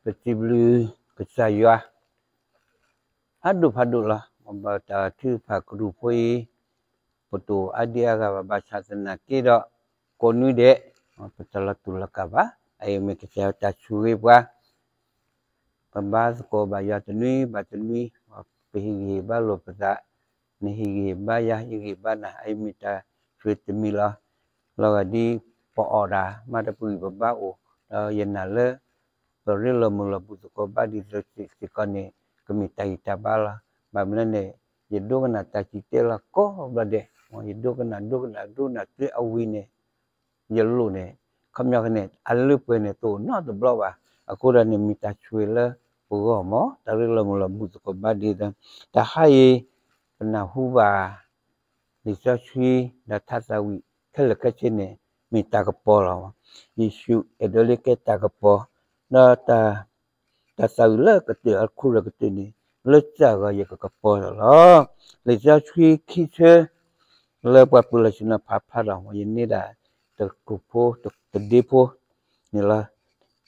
ပစံးဘျုးကစၢ်ယွၤ အါဒိၣ်ဖးဒိၣ်လီၤ. ဘၣ်တၢ်ထုကဖၣ်ကရူၢ်ဖိအံၤ ပတအိၣ်အါဒံအါဂၤဘၣ် ဘၣ်ဆၣ်သနာ်က့ဒီး ကိးနွံဒဲး ပတလီၤတူာ်လီၤကာ်ဘၣ်. အအံၤမ့ၢ်ကစၢ်ယွၤတၢ်ဆိၣ်ဂ့ၤပှၤ ပဘါသကိးဘၣ်ယွၤတနွံဘၣ်တနွံ, ပဟ့ၣ်ဂံၢ်ဟ့ၣ်ဘါလိာ်ပသး, နဟ့ၣ်ဂံၢ်ဟ့ၣ်ဘါယၤ ယဟ့ၣ်ဂံၢ်ဘါနၤ, အအံၤမ့ၢ်တၢ်ဆိၣ်ဂ့ၤတမံၤလီၤ. လီၤဂာ်ဒ်ပအီၣ်တၢ် မၤတၢ်ပဂံၢ်ပဘါအိၣ်, ဒီးယနာ်လၢ ပရ့လိာ်မုာ်လီၤဘူၣ်သကိးဘါဒ်သိးစ့ၢ်ကီးန့ၣ် ကမ့ၢ်တၢ်ဂံၢ်တၢ်ဘါလီၤ. ဘၣ်မနုၤလဲၣ်န့ၣ် ယဒိကနၣ်တၢ်စံၣ်တဲၤလီၤကိးဘျီဒဲး, ယဒိကနၣ် ဒိကနၣ် ဒိကနၣ်တုၤအဝံၤန့ၣ် ယလိၣ်န့ၣ် ခီပညီန့ၣ် အလၢပှဲၤန့ၣ် တအိၣ်နီတဘျီဘၣ်. အဃိဒီးန့ၣ် မ့ၢ်တၢ်ဆိၣ်ဂ့ၤလၢပဂီၢ်မး တၢ်ရ့လိာ်မုာ်လီၤဘူၣ်သကိးဘါဒ်သိး တဟါအံၤ ပနၢ်ဟူဘၣ် လံာ်စီဆှံ ဒီးထါသးဝံၣ်ခဲလၢာ်ခဲဆ့န့ၣ် မ့ၢ်တၢ်ကပီၤလီၤ. ယ့ၣ်ၡူးအဲၣ်ဒိးလၢကဲတၢ်ကပီၤ, ဒီးတၢ် တၢ်သးဝံၣ်လၢကတၢၢ်အခိၣ်ရၢကတၢၢ်န့ၣ် လၢတၢ်ဂီၤယကကပီၤလီၤ. လံာ်စီဆှံခံဆၢ လၢပှၤပၢၤလီၢ်ဆ့ၣ်နီၤဖးဖျါဒီး ယန့ၢ်ဒၣ်တကထိဖိ တဒ့ဖိန့ၣ်လီၤ.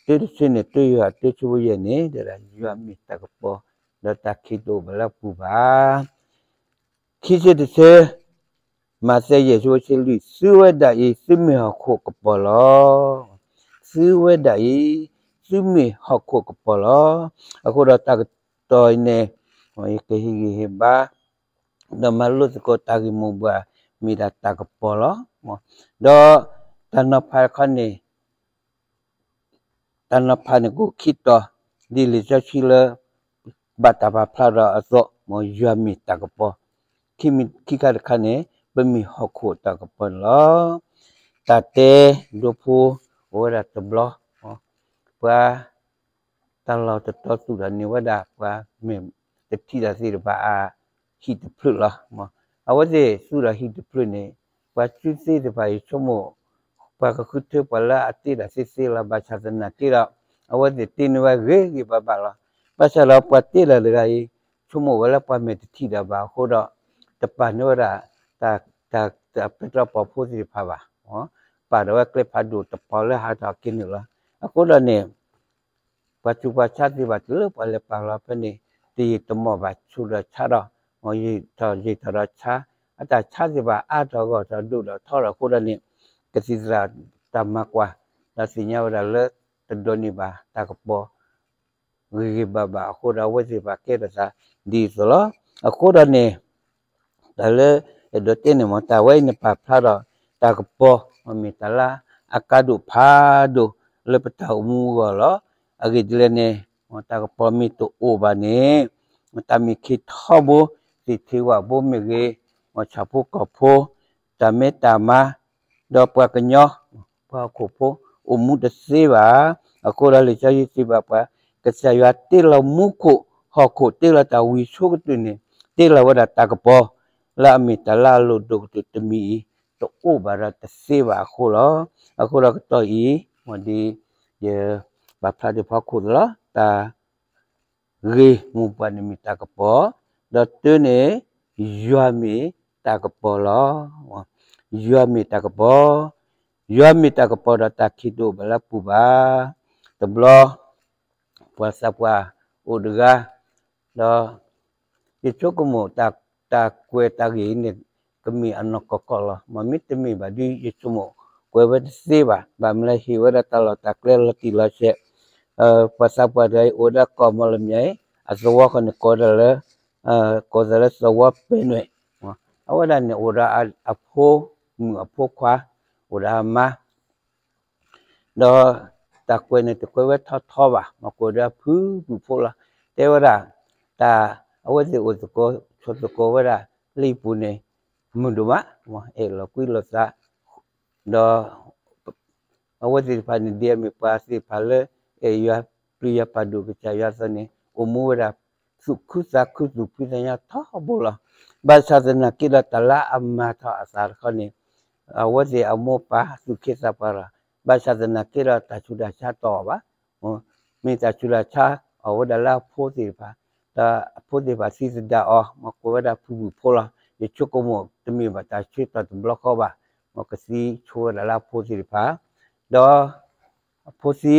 တၢတဆၢန့ၣ် တၢယိၤဟၣ်တၢဆၢဖိယဲၢ်န့ၣ် တဲဒၣ်ယွၤမ့ၢ်တၢ်ကပီၤ ဒီးတၢ်ခံးတအိၣ်ဘၣ်လၢအပူၤဘၣ်. ခံဆၢတဆၢ မးသဲယဲၢ်ဆၢဖိဆံလွံၢ်, သုဝဲဒၣ်အံၤ သုမ့ၢ်ဟီၣ်ခိၣ်ကပီၤလီၤ. သုဝဲဒၣ်အံၤ သုမ့ၢ်ဟီၣ်ခိၣ်ကပီၤလီၤ. အဃိဒီးတၢ်ကတီၢ်အံၤန့ၣ် ယကဟ့ၣ်ဂံၢ်ဟ့ၣ်ဘါ ဒီးမၤလိသကိးတၢ်ဂ့ၢ်မိၢ်ပှၢ် မ့ၢ်ဒၣ်တၢ်ကပီၤလီၤ. ဒီးတၢ်နီၤဖးတခီန့ၣ် တၢ်နီၤဖးန့ၣ်ကအိၣ်ခံတီၤ ဒ်လံာ်စီဆှံလၢ ဘၣ်တၢ်ပာ်ဖျါဒီးအသိး မ်ယွၤမ့ၢ်တၢ်ကပီၤ, ခံခါတခါန့ၣ် ပမ့ၢ်ဟီၣ်ခိၣ်တၢ်ကပီၤန့ၣ်လီၤ. တၢ်တဲဒိဖိ အိၣ်ဝဲဒၣ်တဘျီ, ပှၤ တၢ်လီၢ်တတီၤသူၣ်ထီၣ်န့ၢ်ဝဲဒၣ် ပှၤမ့ၢ်တထံၣ်တၢ်သ့ၣ်တဖၣ်အဟံၣ်တဖျၢၣ်လီၤ. အဝဲသ့ၣ်သူၣ်ထီၣ်ဟံၣ်တဖျၢၣ်န့ၣ် ပှၤစုသ့ၣ်တဖၣ် ယဆိကမိၣ် ပှၤကဃုထၢပှၤလၢအတ့တၢ်သ့သ့လီၤ. ဘၣ်ဆၣ်သနာ်က့ဒီး အဝဲသ့ၣ်တ့န့ၢ်ဝဲဂ့ၤဂ့ၤဘၣ်ဘၣ်လီၤ. ဘၣ်ဆၣ်ဒီးပှၤတ့လီၤတဂၤအံၤ ဆိကမိၣ်ဝဲလၢပှၤမဲာ်တထံၣ်ဒၣ်ဘၣ်အဃိဒီး တပာ်န့ၢ်ဝဲဒၣ် တၢ်ပဲတြီပီၤဖိသ့ၣ်တဖၣ်ဘၣ်. ပာ်ဒီးဝဲကျဲဖးဒိၣ်တပီၤလၢဟးထီၣ်က့ၤန့ၣ်လီၤ. အဃိဒီးန့ၣ် ပှၤဆူးပှၤဆါသ့ၣ်တဖၣ်တုၤလၢပှၤလဲၤပာ်လီၤဖဲန့ၣ် တယံာ်တမီၢ်ဘၣ် ဆူးဒီးဆါဒီး ယံာ်ထီၣ်ယံာ်ထီၣ်ဒီးဆါ အတၢ်ဆါသ့ၣ်တဖၣ်အါထီၣ်ဂီၢ်ထီၣ်ဒိၣ်ထီၣ်ထီထီၣ်အဃိဒီးန့ၣ် ကသံၣ်သရၣ်တၢ်မၤကွၢ် ဒီးသ့ၣ်ညါဝဲဒၣ်လၢတဒိးန့ၢ်ဘၣ်တၢ်ကပီၤ ဂ့ၤဂ့ၤဘၣ်ဘၣ်အဃိဒီး အဝဲသ့ၣ်တဖၣ်ကဲထီၣ်သးဒ်သိးလီၤ. အဃိဒီးန့ၣ် တၢ်လၢအဲၣ်ဒိးတဲန့ၣ်မ့ၢ် တၢ်ဝဲအံၤန့ၣ်ပာ်ဖျါဒီး တၢ်ကပီၤ မ့ၢ်တၢ်လၢအကါဒိၣ်ဖးဒိၣ်လၢပတၢ်အိၣ်မူအဂီၢ်လီၤ. အဂ့ၢ်ဒ်လဲၣ်န့ၣ် တၢ်ကပီၤမ့ၢ်တအိၣ်ဘၣ်န့ၣ် တၢ်မ့ၢ်ခ့ထီဘိ သ့ၣ်ထံဝၣ်ဘိမ့ၢ်ဂ့ၤ ဆၣ်ဖိကီၢ်ဖိ တၢ်မဲတၢ်မါ ဒီးပှၤကညီ ပှၤဟီၣ်ခိၣ်ဖိ အိၣ်မူတသ့ဘၣ်. အဃိဒီးလံာ်စီဆှံစံးဘၣ်ပှၤ ကစၢ်ယွၤတ့လီၤမူခိၣ် ဟီၣ်ခိၣ်တ့လီၤတၢ်ဝံဆိကတၢၢ်န့ၣ် တ့လီၤဝဲဒၣ်တၢ်ကပီၤ လၢအမ့ၢ်တၢ်လၢအလိၣ်ဒိၣ်ကတၢၢ်တမံၤအံၤ တအိၣ်ဘၣ်ဒီးတသ့ဘၣ်အဃိလီၤ. အဃိဒီးကတီၢ်အံၤ မ်ဒ် ယဘၣ်ဖျါဒ်ဖီခိၣ်သလီၤ တၢ် ဂ့ၢ်မိၢ်ပှၢ်န့ၣ်မ့ၢ်တၢ်ကပီၤ, ဒီးတၢန့ၣ် ယွၤမ့ၢ်တၢ်ကပီၤလီၤ. ယွၤမ့ၢ်တၢ်ကပီၤ, ယွၤမ့ၢ်တၢ်ကပီၤဒီးတၢ်ခံးတအိၣ်ဘၣ်လၢအပူၤဘၣ်. တဘျီ ပှၤသးပှၢ်အိၣ်တဂၤ ဒီး ယဆိကမိၣ် တၢ်ကွဲးတၢ်ဂ့ၢ်အံၤန့ၣ် ကမ့ၢ်အနီၢ်ကီၢ်ကီၢ်လီၤ. မ့မ့ၢ်တမ့ၢ်ဘၣ်ဒီး ယဆိကမိၣ် ကွဲးဝဲတသ့ဘၣ်. ဘၣ်မနုၤလဲၣ် ဟ့ၣ်ဝဲဒၣ်တၢ်လီၢ်တၢ်ကျဲလီၤတံၢ်လီၤဆဲး ပှၤသးပှၢ်တဂၤအံၤ အိၣ်ဝဲဒၣ်ကီၢ်မီၣ်လမၠဲအံၤ အသဝီဃီန့ၣ် ကိးဒၣ်လၢ ကိးသးလၢသဝီပဲနွဲၣ်, အဝဲဒၣ်န့ၣ် အိၣ်ဒီးအဖိမုၣ်အဖိခွါ အိၣ်ဒီးအမါ ဒီးတၢ်ကွဲးန့ၣ် တကွဲးဝဲထီထီဘၣ်, မ့ၢ်ကွဲးဒီးအဖုဖုဖိလီၤ. တဲဝဲဒၣ် တၢ် အဝဲသ့ၣ်အိၣ်သကိး ဆိးသကိးဝဲဒၣ် လၢယပူၤန့ၣ် မုာ်ဒိၣ်မး, အဲၣ်လိာ်ကွံလိာ်သး ဒီး အဝဲသ့ၣ်တဖၣ်န့ၣ် ဒ်အမ့ၢ်ပှၤသ့ၣ်တဖၣ်လၢ အဲၣ်ယွၤပျံၤယွၤပာ်ဒိၣ်ကစၢ်ယွၤအသိးန့ၣ် အိၣ်မူဝဲဒၣ် သူၣ်ခုသးခုသူၣ်ဖှံသးညီထီဘိလီၤ. ဘၣ်ဆၣ်သနာ်က့ဒီး တၢ်လၢအမၤထီၣ်အသးတခီန့ၣ် အဝဲသ့ၣ်အမိၢ်ပၢ်သူၣ်က့သးပှၢ်လီၤ. ဘၣ်ဆၣ်သနာ်က့ဒီး တၢ်ဆူးတၢ်ဆါတအိၣ်ဘၣ်. မ့ၢ်တၢ်ဆူးတၢ်ဆါအိၣ်ဝဲဒၣ်လၢအဖိသ့ၣ်တဖၣ်, ဒီးအဖိသ့ၣ်တဖၣ်သံသဒၣ်အီၤ မ့ၢ်ကွဲးဝဲဒၣ်ဖုဖုဖိလီၤ. ယဆိကမိၣ်တမ့ၢ်ဘၣ်တၢ်ဆၢကတီၢ်တဘျီဃီဘၣ်, မ့ၢ်ကသံဆိဝဲဒၣ်လၢအဖိသ့ၣ်တဖၣ်, ဒီး အဖိသံ,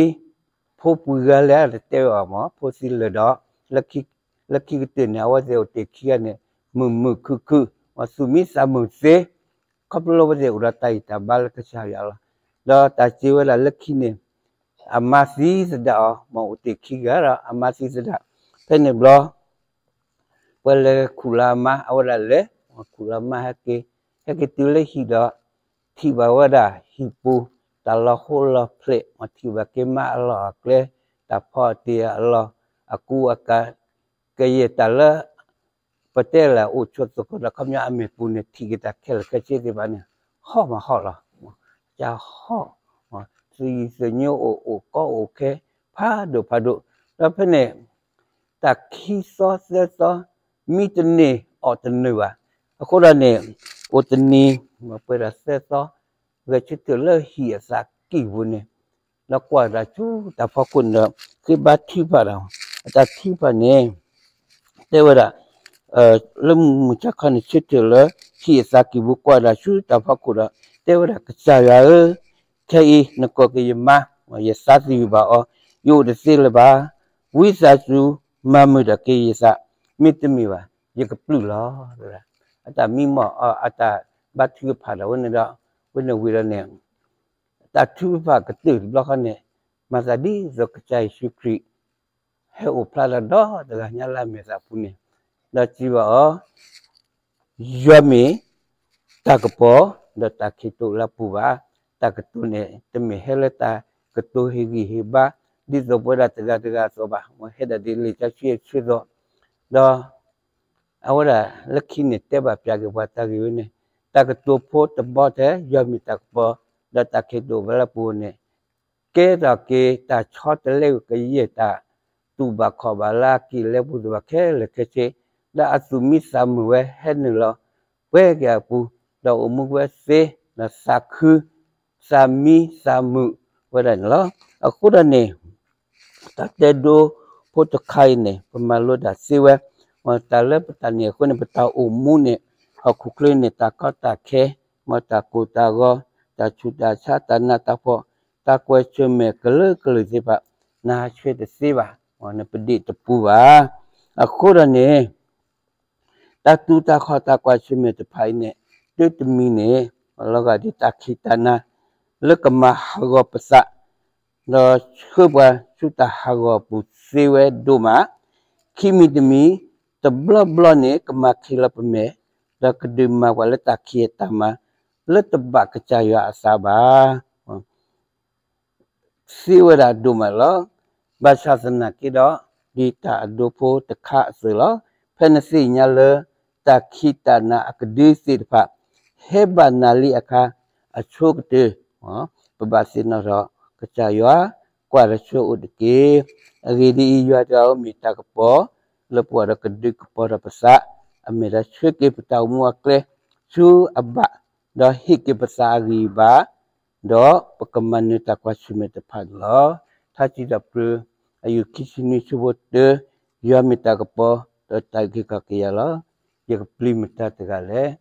ဖိ ဖိပှံၤဂၤလဲၣ်တတဲအီၤမး ဖိသံလၢာ်ဒီး လၢခံကတၢၢ်န့ၣ် အဝဲသ့ၣ်အိၣ်တ့ၢ်ခံဂၤန့ၣ် မုာ်မုာ်ခုၣ်ခုၣ် မ့ၢ်သူၣ်မံသးမုာ်သ့ ခီဖျိလၢအဝဲသ့ၣ်အိၣ်ဒီးတၢ်ဂံၢ်တၢ်ဘါလၢကစၢ်ယွၤလီၤ. ဒီးတၢ်စံးဝဲဒၣ်လၢခံန့ၣ် အမါသံသဒၣ်အီၤ မ့ၢ်အိၣ်တ့ၢ်ခံဂၤဒီး အမါသံသဒၣ် ဖဲန့ၣ်ဘျီ ပှၤလဲၤခူၣ်လီၤအမါ အဝဲဒၣ်လဲၤ ခူၣ်လီၤမါဟဲက့ၤ ဟဲက့ၤတုၤလၢဟံၣ်ဒီး ထံၣ်ဘၣ်ဝဲဒၣ်ဟံၣ်ပူၤ တၢ်လီၤဟိလီၤဖျဲး မ့ၢ်ထံၣ်ဘၣ်က့ၤမါအလီၢ်အကျဲ တၢ်ဖီအတ့ၢ်အလီၢ် အကူအကၤ ကယဲၢ်တၢ်လၢ ပတဲလၢအိၣ်ဆိးသကိးဒီး ခီပညီအမဲာ်ပူၤန့ၣ် ထံၣ်က့ၤတၢ်ခဲလၢာ်ခဲဆ့သ့ၣ်တဖၣ်န့ၣ် ဟီၣ်မးဟီၣ်လီၤ. ကဟီၣ် သယုၢ်သညိအိၣ် အိၣ်ကီအိၣ်ခဲ ဖးဒိၣ်ဖးဒိၣ် ဒီးဖဲန့ၣ် တၢ်ခံသီသၢသီ မံတန့ၢ်အီၣ်တနၢၤဘၣ်. အဃိဒီးန့ၣ် အိၣ်တနံၤ ပှဲၤဒီးသၢသီ ဂဲၤဆၢထၢၣ်လၢဟံၣ်အသးကံၢ်ပူၤန့ၣ် ဒီးကွၢ်ဒၣ်ဆူတၢ်ဖီခိၣ်န့ၣ်ဒီး ဃ့ဘါထုကဖၣ်ဒီး အတၢ်ထုကဖၣ်န့ၣ် တဲဝဲဒၣ် လၢမုၢ်ဆါခီန့ၣ် ဆၢထၢၣ်လၢဟံၣ်အသးကံၢ်ပူၤ ကွၢ်ဒၣ်ဆူတၢ်ဖီခိၣ်ဒီး တဲဝဲဒၣ် ကစၢ်ယွၤဧၢ, ခဲအံၤနကိးက့ၤယမါ, ယသးသယုၢ်ဘၣ်အီၤ, ယအိၣ်တသ့လၢၤဘၣ်. ဝံသးစူၤမၤမုာ်ဒၣ်က့ၤယသး, မ့တမ့ၢ်ဘၣ် ယကပျုၢ်လီၤ. အတၢ်မံမီၢ်အီၤ အတၢ်ဘါထုကဖၣ်ဒၣ်ဝဲန့ၣ်ဒီး ဝဲန့ၣ်ဝံၤဒီးန့ၣ် တၢ်ထုကဖၣ်ကတၢၢ်တဘျီဃီန့ၣ် မၤသးဒ်သိးကစၢ်ယ့ၣ်ၡူးခရံာ် ဟဲအိၣ်ဖျါလီၤဒီးတဂၤညါလၢအမဲာ်သးပူၤန့ၣ် ဒီးစံးဘၣ်အီၤ ယွၤမ့ၢ်တၢ်ကပီၤ ဒီးတၢ်ခံးတိာ်လၢအပူၤဘၣ်. တၢ်ကတိၤန့ၣ် တမ့ၢ်ဟဲလၢတၢ်ကတိၤဟ့ၣ်ဂံၢ်ဟ့ၣ်ဘါ ဒ်သိးပဝဲဒၣ်တဂၤတဂၤအသိးဘၣ်. မ့ၢ်ဟဲဒၣ်ဒ်လံာ်စီဆှံအဆၢသိး ဒီး အဝဲဒၣ်လၢခံန့ၣ် တဲဘၣ်ပၠးက့ၤပှၤတၢ်ဂ့ၢ်ဝဲန့ၣ် တၢ်ကတိၤဖိတဘီထဲ ယွၤမ့ၢ်တၢ်ကပီၤ ဒီးတၢ်ခံးတိာ်ဝဲလၢပူၤန့ၣ် ကဲထီၣ်က့ၤတၢ်ဆီတလဲကယဲၢ်တၢ်တူၢ်ဘၣ်ခီၣ်ဘၣ်လၢအကံၢ်လဲပူၤသ့ၣ်တဖၣ်ခဲလၢာ်ခဲဆ့ ဒီးအသူၣ်မံသးမုာ်ဝဲဟဲနုာ်လီၤ ပှဲၤက့ၤအပူၤ ဒီးအိၣ်မူဝဲသ့ ဒီးသးခု သးမံသးမုာ်ဝဲဒၣ်န့ၣ်လီၤ. အဃိဒီးန့ၣ် တၢ်တဲဒိဖိတခါအံၤန့ၣ် ပမၤလိတၢ်သ့ဝဲ တၢ်လၢပတၢ်န့ၣ်အဃိန့ၣ် ပတၢ်အိၣ်မူန့ၣ် ဟီၣ်ခိၣ်ချၢန့ၣ် တၢ်ကီတၢ်ခဲ မ့ၢ်တၢ်ကိၢ်တၢ်ဂီၤ တၢ်ဆူးတၢ်ဆါ တၢ်နးတၢ်ဖှီၣ် တၢ်ကွၢ်ဆၢၣ်မဲာ်ကလုာ်ကလုာ်သ့ၣ်တဖၣ် နဟးဆှဲးတသ့ဘၣ် နပဒ့ၣ်တပူၤဘၣ်. အဃိဒီးန့ၣ် တၢ်တူၢ်တၢ်ခီၣ်တၢ်ကွၢ်ဆၢၣ်မဲာ်တဖၣ်အံၤန့ၣ် တုၤတမံၤန့ၣ် လီၤဂာ်ဒ်တၢ်ခံးတၢ်နၤ လၢကမၤဟးဂီၤပသး ဒီးဆှၢပှၤဆူတၢ်ဟးဂီၤပူၤသ့ဝဲဒိၣ်မး, ခံမံၤတမံၤ တဘျီဘျီန့ၣ် ကမၤခံးလီၤပမဲာ် ဒီးကဒုးမၤပှၤလၢတၢ်ခံးအတၢ်မၤ လၢတဘၣ်ကစၢ်ယွၤအသးဘၣ် သ့ဝဲဒၣ်ဒိၣ်မးလီၤ. ဘၣ်ဆၣ်သနာ်က့ဒီး ဒ်တၢ်အဒိဖိတခါအသိးလီၤ. ဖဲနသ့ၣ်ညါလၢ တၢ်ခံးတၢ်နၤအကဒုသ့ၣ်တဖၣ် ဟဲဘၣ်နၤလံအခါ အဆိကတၢၢ် ပဘၣ်သ့ၣ်နီၣ်ထီၣ်ကစၢ်ယွၤ ကွၢ်လၢဆၢအိၣ်တက့ၢ်. အဂ့ၢ်ဒ်အံၤ, ယွၤတဂၤဧၢ မ့ၢ်တၢ်ကပီၤ လၢပှၤဒီးကဒုးကပီၤထီၣ်ပသး, အမ့ၢ်ဒီးဆှၢက့ၤပတၢ်အိၣ်မူအကျဲ ဆူအဘၣ်, ဒီးဟ့ၣ်က့ၤပသးအဂံၢ်အဘါ ဒီးပကမၤနၢၤတၢ်ကွၢ်ဆၢၣ်မဲာ်တဖၣ်န့ၣ်လီၤ. ထါစံးထီၣ်ပတြၢၤ အယုၢ်ခံဆံနွံဆၢဖိတၢ, ယွၤမ့ၢ်တၢ်ကပီၤ ဒီးတၢ်အုၣ်က့ၤခီၣ်က့ၤယၤလီၤ. ယကပျံၤမတၤတဂၤလဲၣ်.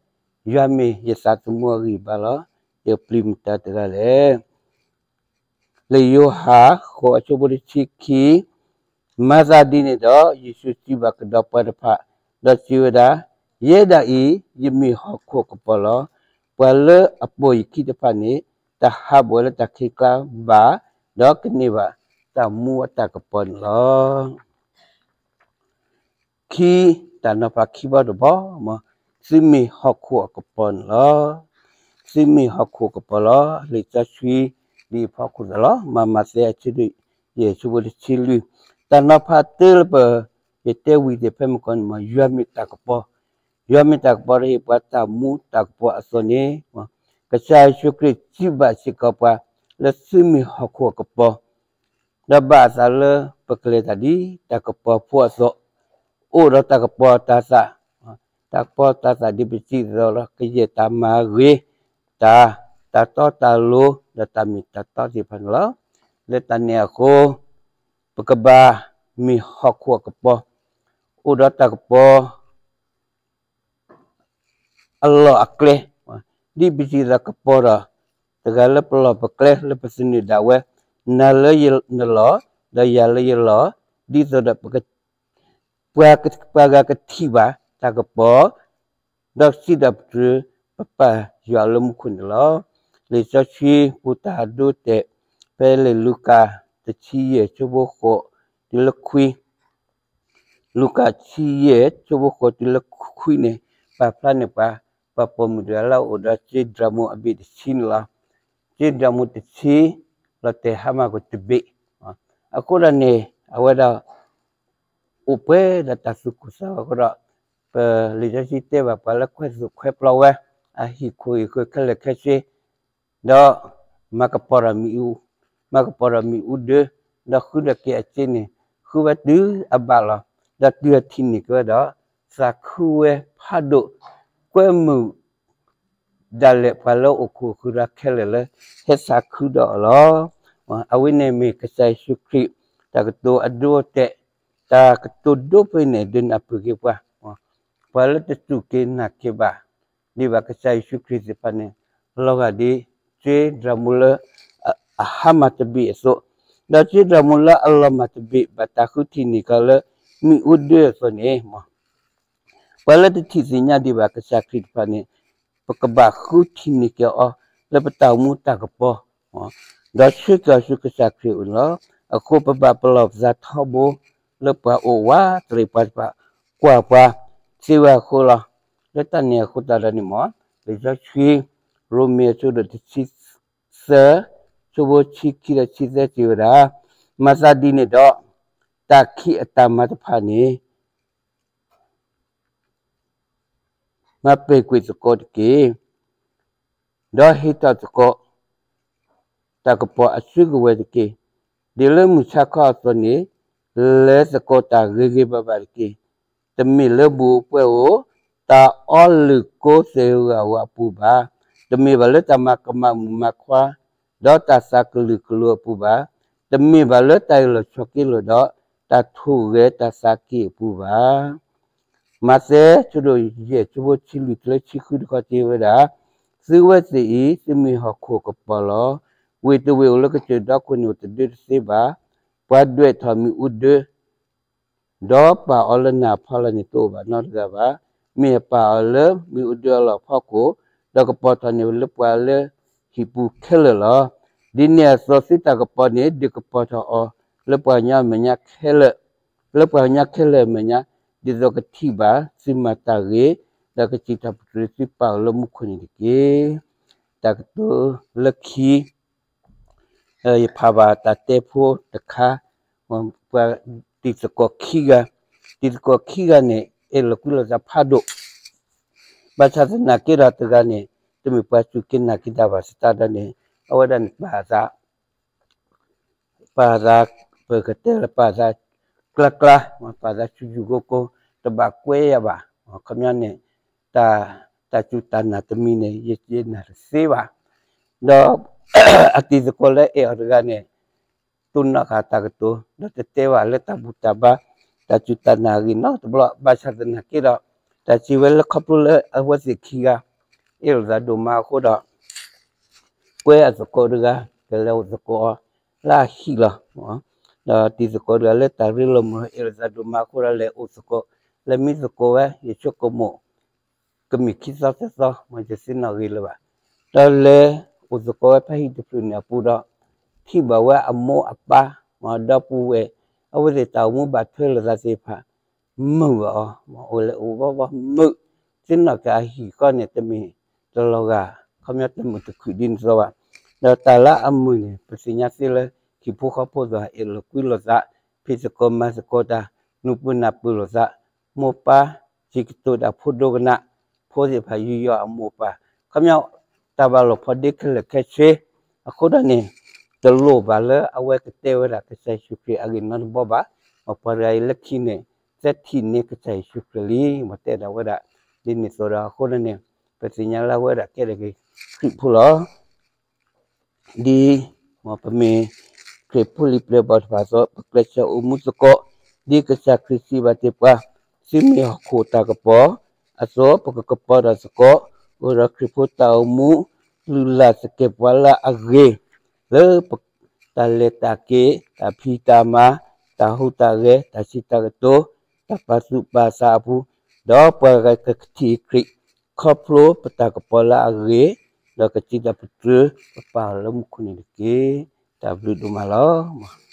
ယွၤမ့ၢ်ယသးသမူအဂံၢ်အဘါလီၤ. ယကပျံၤမတၤတဂၤလဲၣ်. လံာ်ယိၤဟၣ် ဃိးအဆၢဖိတဆံခံ, မၤသးဒ်န့ၣ်ဒီး ယ့ၣ်ၡူးစံးဘၣ်ကဒီးပှၤတဖၣ်, ဒီးစံးဝဲဒၣ်, ယဲဒၣ်အံၤ ယမ့ၢ်ဟီၣ်ခိၣ်အကပီၤလီၤ. ပှၤလၢအပိာ်ယခံတဖၣ်န့ၣ် တဟးဘၣ်လၢတၢ်ခံးကျါဘၣ်, ဒီးကန့ၢ်ဘၣ်တၢ်မူအတၢ်ကပီၤန့ၣ်လီၤ. ခံ, တၢ်နီၤဖးခံဘီတဘီ, သုမ့ၢ်ဟီၣ်ခိၣ်အကပီၤန့ၣ်လီၤ. သုမ့ၢ်ဟီၣ်ခိၣ်အကပီၤလီၤ. လံာ်စီဆှံ ဒ်အဖီခိၣ်သးလီၤ. မၤမးသဲအဆၢဒိၣ်ယဲၢ်ဆၢဖိတဆံလွံၢ်, တၢ်နီၤဖးတၢလၢပ ယတဲဝံၤသ့ၣ်ဖဲမုၢ်ကီၢ်န့ၣ်မ့ၢ် ယွၤမ့ၢ်တၢ်ကပီၤ, ယွၤမ့ၢ်တၢ်ကပီၤဒီးဟ့ၣ်ပှၤတၢ်မူတၢ်ကပီၤအသိးန့ၣ်, ကစၢ်ယ့ၣ်ၡူးခရံာ်စံးဘၣ်စ့ၢ်ကီးပှၤ လၢသုမ့ၢ်ဟီၣ်ခိၣ်အကပီၤ ဒီးဘၣ်အသးလၢပကလဲၤတၢ်ဒ်တၢ်ကပီၤဖိအသိး, အိၣ်ဒီးတၢ်ကပီၤတၢ်သး, တၢ်ကပီၤတၢ်သးဒ်ပစံးသိးလီၤ ကယဲၢ်တၢ်မၤဂ့ၤ, တၢ်, တၢ်တီတၢ်လိၤ ဒီးတၢ်မ့ၢ်တၢ်တီသ့ၣ်တဖၣ်န့ၣ်လီၤ. လၢတၢ်န့ၣ်အဃိ ပကဘၣ်မ့ၢ်ဟီၣ်ခိၣ်အကပီၤ, အိၣ်ဒီးတၢ်ကပီၤ အလီၢ်အကျဲ, ဒ်ပစံးသိးကပီၤဒီး တဂၤလၢပလီၢ်ပကျဲလၢပသန့ၤဒၣ်ဝဲ, နၤလၢနလီၢ် ဒီးယၤလၢယလီၢ်, ဒ်သိးဒီး ပှၤဂၤကထံၣ်ဘၣ်တၢ်ကပီၤ, ဒီးစံးဒီးပတြၢၤ ပပၢ်ယွၤလၢမူခိၣ်န့ၣ်လီၤ. လံာ်စီဆှံပူၤတၢ်ဒိတဲာ် ဖဲလံာ်လူၤကၣ်တဆံယဲၢ် ဆၢဖိဃိးတုၤလၢခွံ, လူၤကၣ်တဆံယဲၢ် ဆၢဖိဃိးတုၤလၢခွံန့ၣ် ပာ်ဖျါန့ၢ်ပှၤ ပှၤပိာ်မုၣ်တဂၤလၢအအိၣ်ဒီးစ့ဒြၣ်မူအဘ့ၣ်တဆံန့ၣ်လီၤ. စ့ဒြၣ်မူတဆံ လီၤတဲာ်ဟါမၢ်ကွံာ်တဘ့ၣ်. အဃိဒီးန့ၣ် အဝဲဒၣ် အိၣ်ပှဲၤဒီးတၢ်သူၣ်ကိၢ်သးဂီၤအဃိဒီး ပလံာ်စီဆှံတဲဘၣ်ပှၤလၢခွဲးသူၣ်ခွဲးပျီဝဲ အဟံၣ်ခိၣ်ဟံၣ်ဃၢၤခဲလၢာ်ခဲဆ့ ဒီးမၤကပီၤဒီးမ့ၣ်အူ, မၤကပီၤဒီးမ့ၣ်အူဒၢ, ဒီးဃုဒီးက့ၤအစ့န့ၣ် ဃုဝဲတုၤအဘၣ်လီၤ. ဒီးတုၤအထံၣ်န့ၢ်က့ၤဝဲဒီး သးခုဝဲဖးဒိၣ်, ကွဲမုာ် ဒၣ်လဲာ်ပှၤလၢအိၣ်ခိၣ်ဃုာ်ဒီးခဲလၢာ်လၢ ဟဲသးခုဒီးအီၤလီၤ. အဝဲန့ၣ်မ့ၢ်ကစၢ်ယ့ၣ်ၡူးခရံာ် တၢ်ကတိၤအဒိအတဲာ်, တၢ်ကတိၤဒိဖဲန့ၣ် ဒုးနၢ်ပၢၢ်က့ၤပှၤ, ပှၤလၢတစူၢ်က့ၤနာ်က့ၤဘၣ် ဒ်ဘၣ်ကစၢ်ယ့ၣ်ၡူးခရံာ်သ့ၣ်တဖၣ်န့ၣ် လီၤဂာ်ဒ် စ့ဒြၣ်မူလၢ အဟါမၢ်တဘ့ၣ်အသိး, ဒီးစ့ဒြၣ်မူလၢအလီၤမၢ်တဘ့ၣ် ဘၣ်တၢ်ဃုထံၣ်န့ၢ်က့ၤလၢ မ့ၣ်အူဒၢအသိးန့ၣ် ပှၤလၢတထံၣ်သ့ၣ်ညါဒံးဘၣ်ကစၢ်ခရံာ်တဖၣ်န့ၣ် ပကဘၣ်ဃုထံၣ်န့ၢ်က့ၤအီၤ လၢပတၢ်အိၣ်မူတၢ်ကပီၤ, ဒီးဆှၢက့ၤအီၤဆူကစၢ်ခရံာ်အအိၣ်န့ၣ်လီၤ. အဃိပဘၣ်ပလီၢ်ပသးထီဘိ လၢပှၤအိၣ်ဝးတရံးပှၤတဖၣ် ကွၢ်ပှၤသ့ဝဲအဃိလီၤ. လၢတၢ်န့ၣ်အဃိသတးဒီးန့ၣ်မ့ၢ် လံာ်စီဆှံ ရိမ့ၤအဆၢဒိၣ်တဆံသၢ ဆၢဖိဆံခံဒီးဆံသၢစံးဝဲဒၣ်, မၤသးဒ်န့ၣ်ဒီး တၢ်ခံးအတၢ်မၤတဖၣ်န့ၣ် မၤပဲာ်ကွံာ်သကိးတက့ၢ်, ဒီးဟ့ၣ်ထီၣ်သကိး တၢ်ကပီၤအစုကဝဲၤတက့ၢ်. ဒ်လၢမုၢ်ဆါခီအသိးန့ၣ် လဲၤသကိးတၢ်ဂ့ၤဂ့ၤဘၣ်ဘၣ်တက့ၢ်. တမ့ၢ်လၢဘူၣ်အိၣ်ပှဲၤအိၣ် တၢ်အီလုၢ်ကိးသ့ၣ်ဧိၤဂၤဧိၤအပူၤဘၣ်, တမ့ၢ်ဘၣ်လၢတၢ်မၤကမၣ်မုၣ်မၤခွါ ဒီးတၢ်သးကလုာ်ကလိၤအပူၤဘၣ်, တမ့ၢ်ဘၣ်လၢတၢ်အ့ၣ်လိာ်ဆိးက့လိာ်ဒီး တၢ်ထိၣ်ဂဲၤတၢ်သးက့ၤအပူၤဘၣ်. မးသဲ ဆၢဒိၣ်ယဲၢ် ဆၢဖိဆံလွံၢ်တုၤလၢဆံဃုတခီစံးဝဲဒၣ်, သုဝဲသ့ၣ်အံၤ သုမ့ၢ်ဟီၣ်ခိၣ်ကပီၤလီၤ. ဝ့ၢ်တဝ့ၢ်အိၣ်လၢကစၢၢ်ဒီခိၣ်န့ၣ်အိၣ်တဒၢတသ့ဘၣ်. ပှၤဒွဲၣ်ထီၣ်မ့ၣ်အူဒၢ ဒီးပာ်အီၤလၢနၢ်အဖီလာ်န့ၣ် တအိၣ်ဘၣ်နီတဂၤဘၣ်. မ့ၢ်အပာ်အီၤလၢမ့ၣ်အူဒၢအလီၢ်ဖီခိၣ်, ဒီးကပီၤထီၣ်န့ၢ်ဝဲလၢပှၤလၢဟံၣ်ပူၤခဲလၢာ်လီၤ. ဒ်န့ၣ်အသိးသုတၢ်ကပီၤန့ၣ် ဒုးကပီၤထီၣ်အီၤလၢပှၤကညီအမဲာ်ညါခဲလၢာ်, လၢပှၤကညီခဲလၢာ်အမဲာ်ညါ, ဒ်သိးကထံၣ်ဘၣ်သုမၤတၢ်ဂ့ၤ, ဒီးကစံးထီၣ်ပတြၢၤသုပၢ်အိၣ်လၢမူခိၣ်န့ၣ်တက့ၢ်. တၢ်ကတိၤလၢခံ ယဖးဘၣ်တၢ်တဲဖိတခါ, ပှၤတံၤသကိးခံဂၤ, တံၤသကိးခံဂၤန့ၣ် အဲၣ်လိာ်ကွံလိာ်သးဖးဒိၣ်, ဘၣ်ဆၣ်သနာ်က့ဒီးတဂၤန့ၣ် တမ့ၢ်ပှၤစူၢ်က့ၤနာ်က့ၤတၢ်ဘၣ်သတးဒီးန့ၣ် အဝဲဒၣ်န့ၣ်ပာ်သး ပာ်သး ပကတဲလၢပာ်သးကျါကျါ, ပာ်သးဆူၣ်ဆူၣ်ကိၢ်ကိၢ်, တဘၣ်ကွဲးယၤဘၣ်. ခီပညီန့ၣ် တၢ် တၢ်စူၢ်တၢ်နာ်တမံၤန့ၣ် ယနာ်တသ့ဘၣ်. ဒီး အတံၤသကိးလၢအဲၣ်အီၤတဂၤန့ၣ် တိၢ်နီၣ်ဃာ်တၢ်ကတိၤ ဒီးတတဲဘၣ်လၢတၢ်ဘူၣ်တၢ်ဘါ တၢ်စူၢ်တၢ်နာ်အဂ့ၢ်နီတဘျီ, ဘၣ်ဆၣ်သနာ်က့ဒီး တၢ်စံးဝဲလၢခီဖျိလၢအဝဲသ့ၣ်ခံဂၤ အဲၣ်လိာ်သးဒိၣ်မးအဃိဒီး ကွဲအသကိးတဂၤ ကလဲၤအိၣ်သကိးအီၤလၢအဟံၣ်လီၤ. ဒီးတံၤသကိးတဂၤလၢတၢ်ရ့လိာ်မုာ် အဲၣ်လိာ်သးဒိၣ်မးအဃိဒီး လဲၤအိၣ်သကိး, လဲၤမံသကိးဝဲ ယဆိကမိၣ် ကမ့ၢ်ခံသီသၢသီ မ်ယတသ့ၣ်နီၣ်ဂ့ၤလၢၤဘၣ်. ဒီးလဲၤအိၣ်သကိးဝဲဖဲဟံၣ်တဖျၢၣ်န့ၣ်အပူၤဒီး ထံၣ်ဘၣ်ဝဲအမိၢ်အပၢ် ဒီပုၢ်ဝဲၢ် အဝဲသ့ၣ်တၢ်အိၣ်မူဘၣ်ထွဲလိာ်သးသ့ၣ်တဖၣ် မုာ်ဘၣ်အီၤ, အိၣ်လဲၤအိၣ်ဘီဘီမုာ်, သ့ၣ်နီၣ်က့ၤအဟံၣ်ဃီန့ၣ် တမ့ၢ်တလီၤဂာ် ခီပညီတမုာ်တခုၣ်ဒ်န့ၣ်သိးဘၣ်. ဒီးတၢ်လၢအမုာ်န့ၣ် ပသ့ၣ်ညါသ့လၢ ဟံၣ်ဖိဃီဖိသ့ၣ်တဖၣ် အဲၣ်လိာ်ကွံလိာ်သး, ဖံးသကိးမၤသကိးတၢ်, နုာ်ပၢၢ်နၢ်ပၢၢ်လိာ်သး, မိၢ်ပၢ် စံးကတိၤတၢ်ဖိဒိကနၣ်, ဖိသ့ၣ်တဖၣ်ယူးယီၣ်အမိၢ်အပၢ်, ခီပညီ တၢ်ဘၣ်လိာ်ဖိးဒ့ခဲလၢာ်ခဲဆ့, အဃိဒီးန့ၣ် တလိၣ်ဘၣ်လၢအဝဲကတဲဝဲဒၣ်ကစၢ်ယ့ၣ်ၡူးခရံာ်အဂ့ၢ်နီတဘျီဘၣ်. ပှၤတဂၤအံၤလၢခံန့ၣ် သထံၣ်န့ၢ်ကစၢ်ယ့ၣ်ၡူးခရံာ်လံ မ့ၢ်တဲဒၣ်ဝဲဒၣ် ဒ်န့ၣ်သိးဒီးအဃိန့ၣ် ပသ့ၣ်ညါလၢအဝဲဒၣ်ကဲထီၣ်က့ၤခရံာ်ဖိလီၤ. ဒ်ပမ့ၢ်ခရံာ်ဖိလံၤပျဲၢ်ဘီၣ်တဖၣ်အသိး ပကျဲးစၢးအိၣ်မူသကိး, ဒ်ကစၢ်ခရံာ်စံးဘၣ်သ့ၣ်ပှၤ, သုမ့ၢ်ဟီၣ်ခိၣ်တၢ်ကပီၤအသိး ပကကပီၤဒီးသကိး, အိၣ်ဒီးခရံာ်ဖိတၢ်အိၣ်မူ လုၢ်လၢ်သကဲာ်ပဝးလၢအဂ့ၤ, လၢပ တၢ်လဲၤတၢ်က့ၤ, တၢ်ဖံးတၢ်မၤ, တၢ်ဟူးတၢ်ဂဲၤ, တၢ်စံးတၢ်ကတိၤ, တၢ်ပာ်သူၣ်ပာ်သးအပူၤ, ဒီးပှၤဂၤကကထံၣ်က့ၤခရံာ်, ခီဖျိပတၢ်ကပီၤလၢအဂ့ၤ, ဒီးကစံးတၢ်ပတြၢၤပပၢ်လၢမူခိၣ်န့ၣ်တက့ၢ်. တၢ်ဘျုးဒိၣ်မးလီၤ.